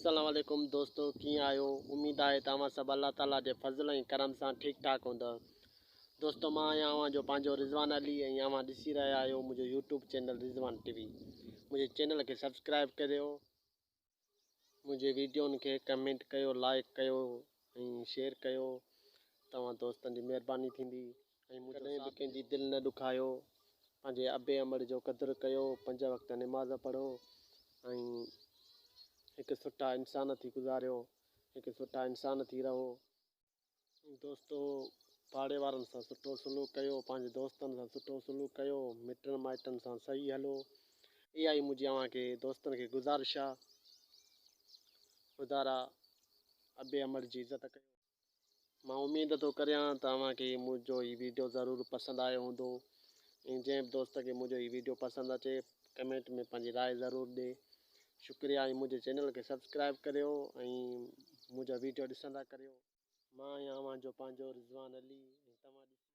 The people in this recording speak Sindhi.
السلام عليڪم دوستو ڪيئن آهيو اميد آهي ته اوهان سڀ الله تعالي جي فضل ۽ ڪرم سان ٺيڪ ٺاڪ هوندؤ دوستو مان آهيان اوهان جو پنهنجو رضوان علي ۽ اوهان ڏسي رهيا آهيو منهنجو YouTube channel Rizwan T V منهنجي چينل کي سبسڪرائب ڪريو منهنجي ويڊيون کي ڪمينٽ ڪيو لائڪ ڪيو ۽ شيئر ڪيو توهان دوستن جي مهرباني ٿيندي ۽ مون ڪڏهن به ڪنهن جي دل نه ڏکايو، پنهنجي ابي امڙ جو قدر ڪيو، پنج وقت نماز پڙهو ۽ هڪ سٺا انسان ٿي گذاريو، هڪ سٺا انسان ٿي رهو. دوستو پاڙي وارن سان سٺو سلوڪ ڪيو، پنهنجي دوستن سان سٺو سلوڪ ڪيو، مٽن مائٽن سان صحيح هلو، اها ئي منهنجي اوهان کي دوستن کي گذارش آ. خدارا ابي امڙ جي عزت ڪيو. مان اميد ٿو ڪريان ته اوهان کي منهنجو هي ويڊيو ضرور پسند آيو هوندو ۽ جنهن به دوست کي منهنجو هي ويڊيو پسند اچي ڪمينٽ ۾ پنهنجي راء ضرور ڏي شڪريا ۽ منهنجي چينل کي سبسڪرائب ڪريو ۽ منهنجا ويڊيو ڏسندا ڪريو. مان آهيان اوهان جو پنهنجو رضوان علي ۽ توهان ڏسي.